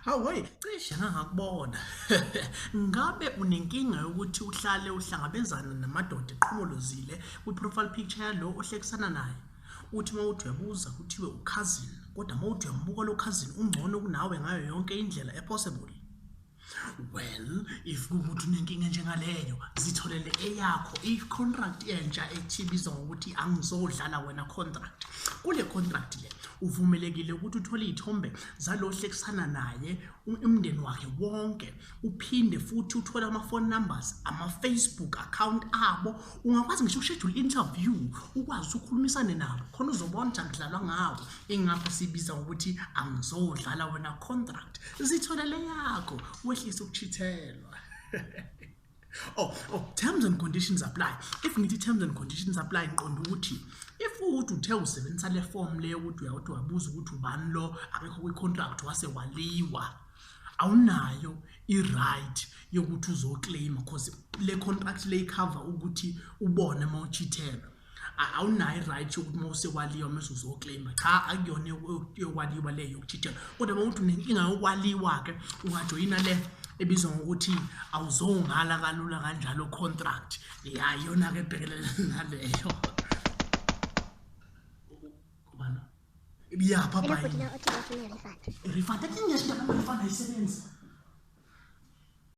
Hawu hey, cishe ngangakubona. Ngabe unenkinga yokuthi uhlale uhlangabezana namadoda eqhomolozile kwi-profile picture yalo ohlekisana naye? Uthi uma uthi uyabuza kuthiwe u-cousin, kodwa uma uthi uyambuka lo cousin ungcono kunawe ngayo yonke indlela e-possible. Well, if kuwukuthi unenkinga enjengaleyo, zitholele eyakho i-contract entsha ethi ibizwa ngokuthi angizodlala wena contract. Kule contract le uvumelekile ukuthi uthole iy'thombe zalo ohlekisana naye, umndeni wakhe wonke, uphinde futhi uthole ama-phone numbers, ama-Facebook account abo. Ungakwazi ngisho uku-schedule interview, ukwazi ukukhulumisane nabo khona uzobona ukuthi akudlalwa ngawo. Ingakho sibiza ngokuthi angizodlala wena contract. Zitholele yakho, wehlise ukuchithelwa. Oh, terms and conditions apply. If ngithi terms and conditions apply, ngiqonda ukuthi if ukuthi uthe usebenzisa le form le yokuthi uyawuthi wabuza ukuthi ubani lo akekho kwi-contract wase waliwa, awunayo i-right yokuthi uzo-claim, cause le contract le cover ukuthi ubone uma uchithelwa. Awunayo i-right yokuthi uma usewaliwa mase uzo-claima. Cha, akuyona yokwaliwa le yokuchithelwa, kodwa uma uthi unenkinga yokwaliwa-ke ungajoyina le ebizwa ngokuthi awuzongala kalula kanjalo contract. Ya, iyona-ke ebhekelene naleyo. Kubani? Ibiyapha? Hello bhuti, lo othi bafuna i-refund. I-refund athi ngisho indaba ama-refund ayisebenzi.